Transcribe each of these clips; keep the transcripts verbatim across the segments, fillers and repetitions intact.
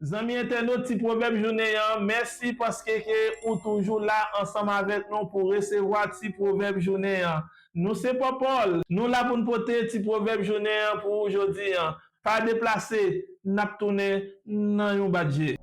Zanmi entènot Ti Pwovèb Jounen an, mèsi paske ke ou toujou la ansanm avèk nou pou resevwa Ti Pwovèb Jounen an. Nou se Pòpòl, nou la pou n pote Ti Pwovèb Jounen an pou ou jodi an. Pa deplase, n ap tounen nan yon bat je.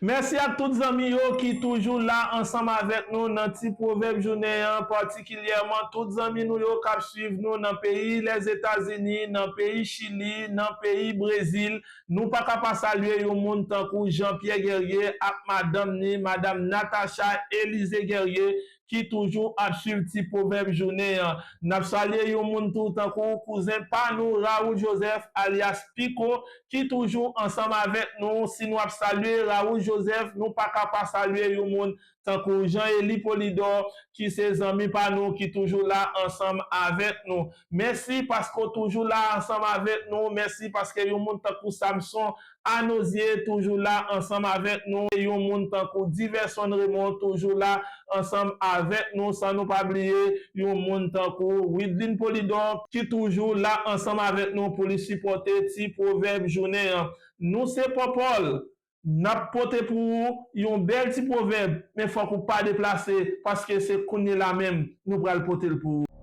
Mèsi ak tout zanmi yo ki toujou la ansanm avèk nou nan Ti Pwovèb Jounen an, patikilyèman tout zanmi nou yo k ap swiv nou nan peyi Lèzetazini, nan peyi Chili, nan peyi Brezil. Nou pa ka pa salye yon moun tankou Jean Pierre Guerrier ak madanm ni, Madam Natacha Elysée Guerrier, ki toujou ap swiv Ti Pwovèb Jounen an. N ap salye yon moun tou tankou kouzen pa nou Raoul Joseph alyas Pico, ki toujou ansanm avèk nou. Si nou ap salye Raoul Joseph, nou pa ka pa salye yon moun tankou Jean Élie Polidor, ki se zanmi pa nou, ki toujou la ansanm avèk nou. Mèsi paske w toujou la ansanm avèk nou. Mèsi paske yon moun tankou Samson Anozye toujou la ansanm avèk nou. Yon moun tankou Diverson Raymond toujou la ansanm avèk nou. San nou pa bliye yon moun tankou Widlin Polidor ki toujou la ansanm avèk nou pou li sipòte Ti Pwovèb Jounen an. Nou se Pòpòl. N ap pote pou ou yon bèl ti pwovèb, men fòk ou pa deplase, paske se kounye la menm nou pral pote l pou ou.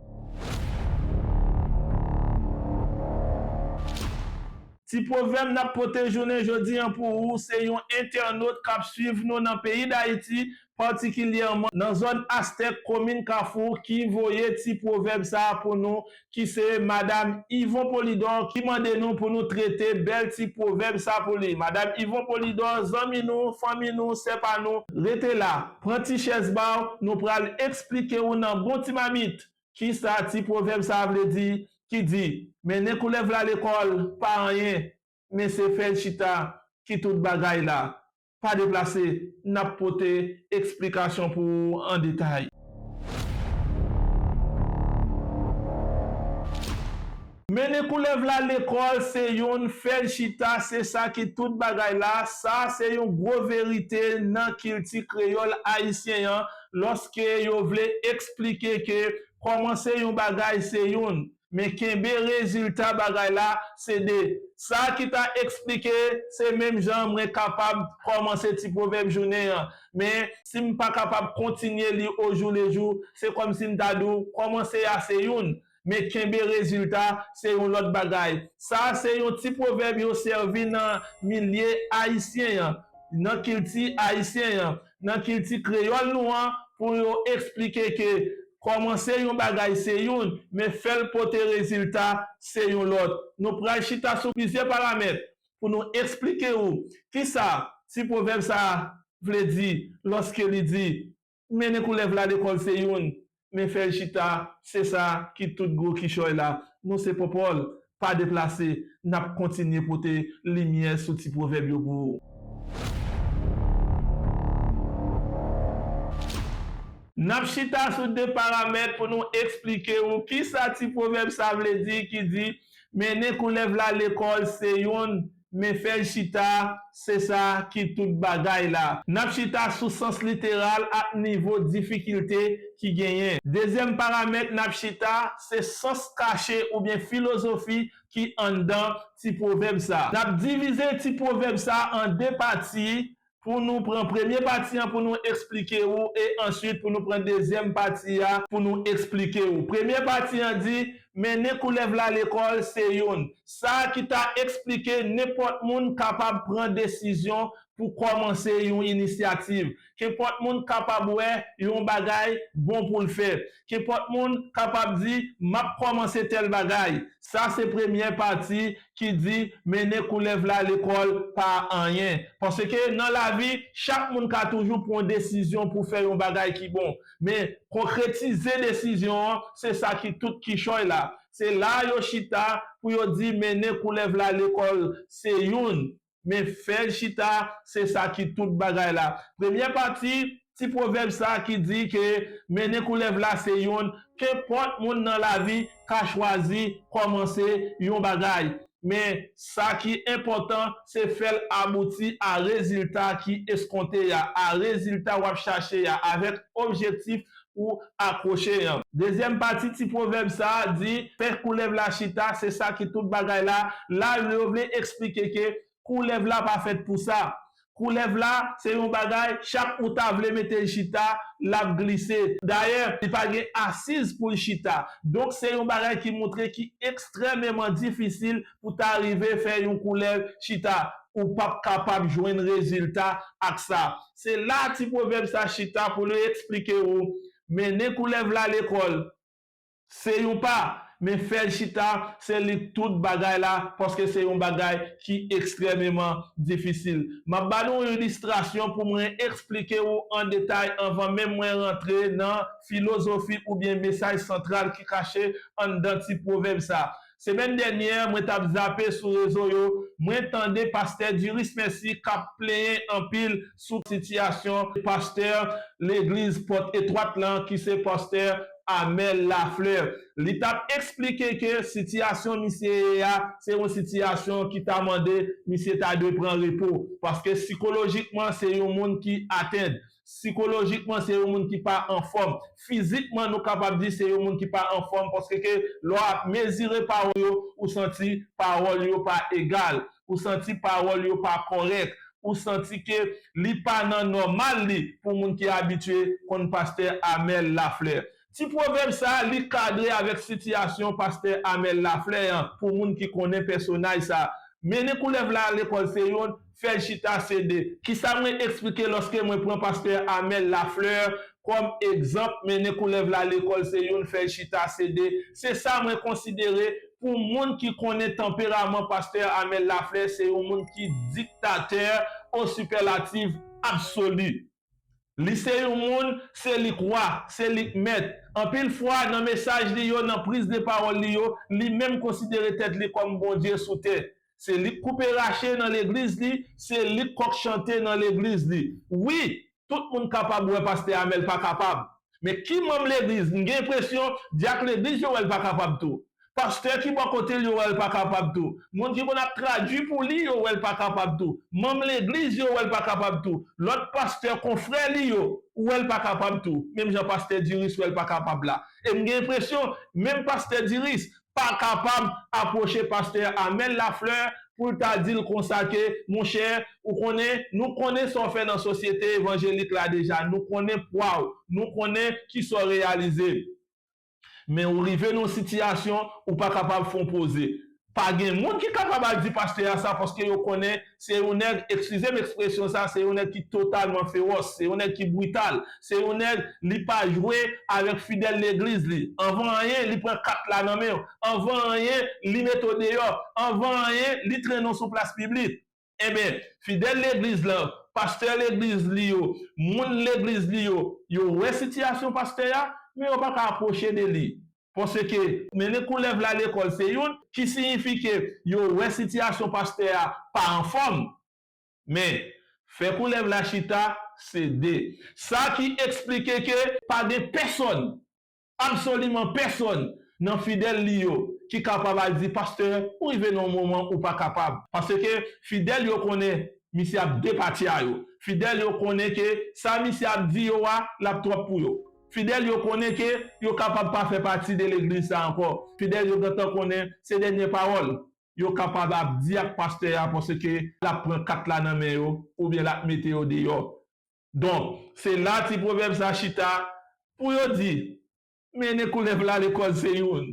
Ti pwovèb n ap pote jounen jodi an pou ou, se yon entènot k ap swiv nou nan peyi Dayiti, patikilyèman nan zòn Astèk, komin Kafou, ki voye ti pwovèb sa a pou nou, ki se Madam Yvon Polidor, ki mande nou pou nou trete bèl ti pwovèb sa pou li. Madam Yvon Polidor, zanmi nou, fanmi nou, sè pa nou, rete la, pran ti chèz ba w, nou pral eksplike w nan bon ti mamit kisa ti pwovèb sa a vle di, ki di, mennen koulèv la lekòl pa anyen, men se fè l chita ki tout bagay la. Pa deplase, n ap pote eksplikasyon pou ou an detay. Mennen koulèv la lekòl se youn, fè l chita se sa ki tout bagay la. Sa se yon gwo verite nan kilti kreyòl ayisyen an, lòske yo vle eksplike ke kòmanse yon bagay se youn, men kenbe rezilta bagay la se de. Sa ki ta eksplike, se menm jan mwen kapab kòmanse ti pwovèb jounen an, men si m pa kapab kontinye li ojoulejou, se kòmsi m ta di w kòmanse a se youn, men kenbe rezilta se yon lòt bagay. Sa se yon ti pwovèb yo sèvi nan milye ayisyen an, nan kilti ayisyen an, nan kilti kreyòl nou an, pou yo eksplike ke kòmanse yon bagay se youn, men fè l pote rezilta se yon lòt. Nou pral chita sou plizyè paramèt pou nou eksplike ou kisa ti pwovèb sa a vle di lòske li di, mennen koulèv la lekòl se youn, men fè l chita se sa ki tout gwo kichòy la. Nou se Pòpòl, pa deplase, n ap kontinye pote limyè sou ti pwovèb yo pou ou. N ap chita sou de paramèt pou nou eksplike ou kisa ti pwovèb sa vle di ki di, mennen koulèv la lekòl se youn, men fè l chita se sa ki tout bagay la. N ap chita sou sans literal ak nivo difikilte ki genyen. Dezyèm paramèt n ap chita se sans kache oubyen filozofi ki anndan ti pwovèb sa. N ap divize ti pwovèb sa an de pati pou nou pran premye pati an pou nou eksplike ou, e answit pou nou pran dezyèm pati a pou nou eksplike ou. Premye pati an di, mennen koulèv la lekòl se youn. Sa ki ta eksplike nenpòt moun kapab pran desizyon pou kòmanse yon inisyativ. Kenpòt moun kapab wè yon bagay bon pou l fè. Kenpòt moun kapab di, m ap kòmanse tèl bagay. Sa se premye pati ki di, mennen koulèv la lekòl pa anyen. Paske nan lavi, chak moun ka toujou pran yon desizyon pou fè yon bagay ki bon. Men, konkretize desizyon an, se sa ki tout kichòy la. Se la yo chita pou yo di, mennen koulèv la lekòl se youn, men fè l chita, se sa ki tout bagay la. Premye pati ti pwovèb sa ki di ke mennen koulèv la se youn, kenpòt moun nan lavi ka chwazi kòmanse yon bagay. Men sa ki enpòtan, se fè l abouti a rezilta ki eskonte a, a rezilta w ap chache a, avèk objektif ou akwoche an. Dezyèm pati ti pwovèb sa a di, fè koulèv la chita, se sa ki tout bagay la. La, yo vle eksplike ke koulèv la pa fèt pou sa. Koulèv la, se yon bagay, chak ou ta vle mete l chita, l ap glise. Dayè, li pa gen asiz pou l chita. Donk, se yon bagay ki montre ki ekstrèmeman difisil pou ta rive fè yon koulèv chita. Ou p ap kapab jwenn rezilta ak sa. Se la ti pwovèb sa chita pou l eksplike ou, mennen koulèv la lekòl. Se yon pa, men fè l chita, se li tout bagay la, paske se yon bagay ki ekstrèmeman difisil. M ap ba nou yon ilistrasyon pou mwen eksplike ou an detay anvan menm mwen rantre nan filozofi oubyen mesaj santral ki kache anndan ti pwovèb sa. Semèn dènyè, mwen t ap zape sou rezo yo, mwen tande pastè Duris Mèsi k ap plenyen anpil sou sitiyasyon pastè legliz Pòt Etwat lan, ki se pastè Amel Lafleur. Li t ap eksplike ke sitiyasyon misye ye a, se yon sitiyasyon ki ta mande misye ta dwe pran repo. Paske sikolojikman, se yon moun ki atenn. Sikolojikman, se yon moun ki pa anfòm. Fizikman, nou kapab di se yon moun ki pa anfòm, paske ke lè w ap mezire pawòl yo, ou santi pawòl yo pa egal. Ou santi pawòl yo pa kòrèk. Ou santi ke li pa nan nòmal li pou moun ki abitye konn pastè Amel Lafleur. Ti pwovèb sa a, li kadre avèk sitiyasyon pastè Amel Lafleur an, pou moun ki konnen pèsonaj sa a. Mennen koulèv la lekòl se youn, fè l chita se de. Kisa mwen eksplike lòske mwen pran pastè Amel Lafleur kòm egzanp, mennen koulèv la lekòl se youn, fè l chita se de? Se sa mwen konsidere pou moun ki konnen tanperaman pastè Amel Lafleur, se yon moun ki diktatè o sipèlatif absoli. Li se yon moun, se li k wa, se li k mèt. Anpil fwa, nan mesaj li yo, nan priz de pawòl li yo, li menm konsidere tèt li kòm Bondye sou tè. Se li k koupe rache nan legliz li, se li k kòk chante nan legliz li. Wi, tout moun kapab wè pastè Amel pa kapab. Men ki manm legliz? M gen enpresyon dyak legliz yo wè l pa kapab tou. Pastè ki bò kote l yo wè l pa kapab tou. Moun ki konn ap tradui pou li yo wè l pa kapab tou. Manm legliz yo wè l pa kapab tou. Lòt pastè konfrè li yo wè l pa kapab tou. Menm jan pastè Diris wè l pa kapab la. E m gen enpresyon, menm pastè Diris pa kapab apwoche pastè Amel Lafleur pou l ta di l konsa ke, monchè, ou konnen, nou konnen sa w fè nan sosyete evanjelik la deja, nou konnen pwa w, nou konnen kisa w reyalize. Men ou rive nan yon sitiyasyon ou pa kapab fè yon poze. Pa gen moun ki kapab al di pastè a sa, paske yo konnen se yon nèg, eskize m ekspresyon sa, se yon nèg ki totalman fewòs, se yon nèg ki brital, se yon nèg li pa jwe avèk fidèl legliz li. Anvan anyen, li pran kat la nan men w. Anvan anyen, li mete w deyò. Anvan anyen, li trennen w sou plas piblik. Enben, fidèl legliz lan, pastè legliz li yo, moun legliz li yo, yo wè sitiyasyon pastè a, men yo pa ka apwoche de li. Paske mennen koulèv la lekòl se youn, ki siyifi ke yo wè sitiyasyon pastè a pa anfòm. Men, fè koulèv la chita, se de. Sa ki eksplike ke pa gen pèsòn, absoliman pèsòn nan fidèl li yo ki kapab al di, pastè, ou rive nan yon moman ou pa kapab. Paske fidèl yo konnen misye ap depatya yo. Fidèl yo konnen ke sa misye ap di yo a, l ap twòp pou yo. Fidèl yo konnen ke yo kapab pa fè pati de legliz sa ankò. Fidèl yo gentan konnen se dènye pawòl yo kapab ap di ak pastè a, paske l ap pran kat la nan men yo, oubyen l ap mete yo deyò. Donk, se la ti pwovèb sa chita pou yo di, mennen koulèv la lekòl se youn,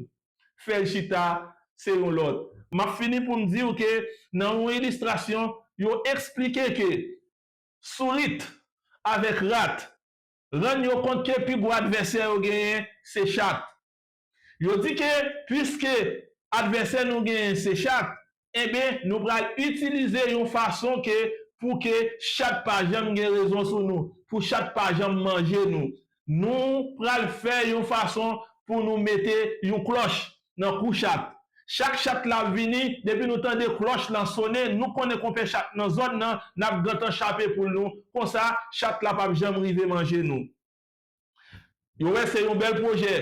fè l chita se yon lòt. M ap fini pou m di w ke nan yon ilistrasyon, yo eksplike ke sourit avèk rat rann yo kont ke pi gwo advèsè yo genyen se chat. Yo di ke piske advèsè nou genyen se chat, enben, nou pral itilize yon fason ke pou ke chat pa janm gen rezon sou nou, pou chat pa janm manje nou. Nou pral fè yon fason pou nou mete yon klòch nan kou chat. Chak chat la ap vini, depi nou tande klòch lan sonnen, nou konnen konpè chat nan zòn nan, n ap gentan chape poul nou. Konsa, chat la p ap janm rive manje nou. Yo wè se yon bèl pwojè,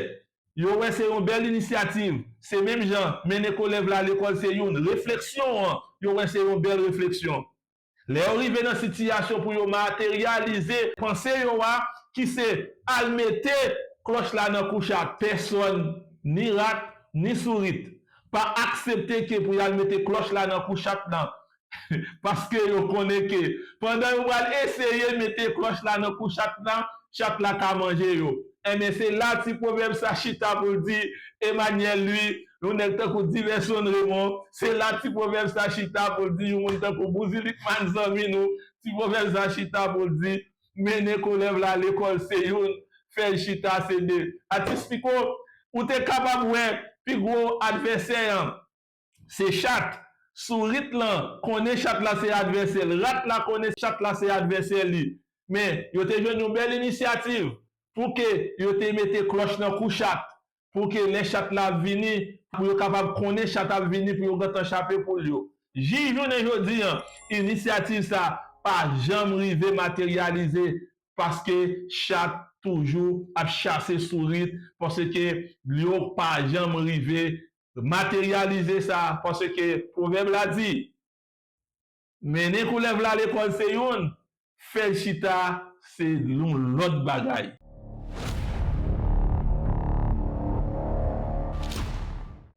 yo wè se yon bèl inisyativ. Se menm jan, mennen koulèv la lekòl se youn. Refleksyon an, yo wè se yon bèl refleksyon. Lè yo rive nan sitiyasyon pou yo materyalize panse yo a, ki se al mete klòch la nan kou chat. Pèsòn, ni rat, ni sourit, pa aksepte ke pou y al mete klòch la nan kou chat lan. Paske yo konnen ke pandan yo pral eseye mete klòch la nan kou chat lan, chat la ka manje yo. Enben, se la ti pwovèb sa chita pou l di, Emmanuel Louis, yon nèg tankou Diverson Raymond, se la ti pwovèb sa chita pou l di, yon moun tankou Bouzilikman zanmi nou, ti pwovèb sa chita pou l di, mennen koulèv la lekòl se youn, fè l chita se de. Atis Piko, ou te kapab wè pi gwo advèsè an, se chat. Sourit lan konnen chat la se advèsè l. Rat la konnen chat la se advèsè li. Men, yo te jwenn yon bèl inisyativ pou ke yo te mete klòch nan kou chat, pou ke lè chat la ap vini, pou yo kapab konnen chat ap vini, pou yo gentan chape poul yo. Jis jounen jodi an, inisyativ sa pa janm rive materyalize, paske chat toujou ap chase sourit, paske yo pa janm rive materyalize sa, paske pwovèb la di, mennen koulèv la lekòl se youn, fè l chita se yon lòt bagay.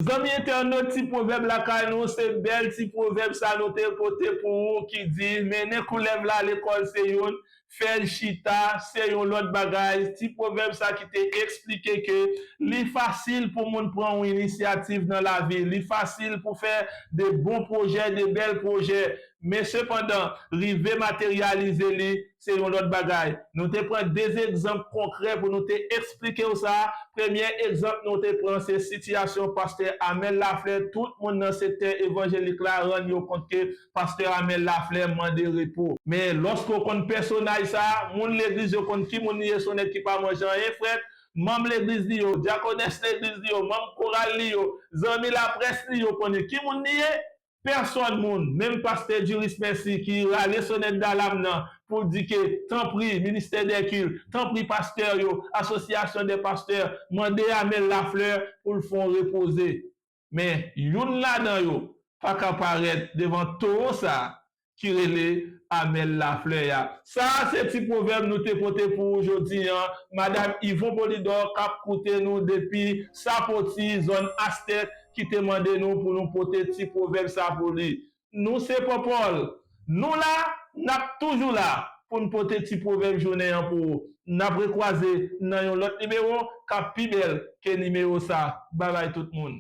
Zanmi entènot, ti pwovèb lakay nou, se bèl ti pwovèb sa nou te pote pou ou ki di, mennen koulèv la lekòl se youn, fè l chita se yon lòt bagay. Ti pwovèb sa ki te eksplike ke li fasil pou moun pran yon inisyativ nan lavi, li fasil pou fè de bon pwojè, de bèl pwojè. Men sepandan, rive materyalize li, se yon lòt bagay. Nou te pran de egzanp konkrè pou nou te eksplike w sa. Premye egzanp nou te pran, se sitiyasyon pastè Amel Laflè. Tout moun nan sektè evanjelik la rann yo kont ke pastè Amel Laflè mande repo. Men lòske w konn pèsonaj sa, moun legliz yo konn ki moun li ye, se yon nèg ki pa manje anyen frèt. Manm legliz li yo, dyakonès legliz li yo, manm koral li yo, zanmi laprès li yo konnen ki moun li ye. Pèsòn moun, menm pastè Duris Mèsi ki rale sonèt dalam nan pou l di ke tanpri, ministè dè kilt, tanpri pastè yo, asosyasyon dè pastè, mande Amel Laflè pou l fè yon repoze. Men, youn ladan yo pa ka parèt devan towo sa ki rele Amel Laflè a. Sa a se ti pwovèb nou te pote pou ou jodi an. Madanm Yvon Polidor k ap koute nou depi Sapoti, zòn Astèk, ki te mande nou pou nou pote ti pwovèb sa pou li. Nou se Pòpòl. Nou la, n ap toujou la pou n pote ti pwovèb jounen an pou ou. N ap rekwaze nan yon lòt nimewo k ap pi bèl ke nimewo sa. Babay tout moun.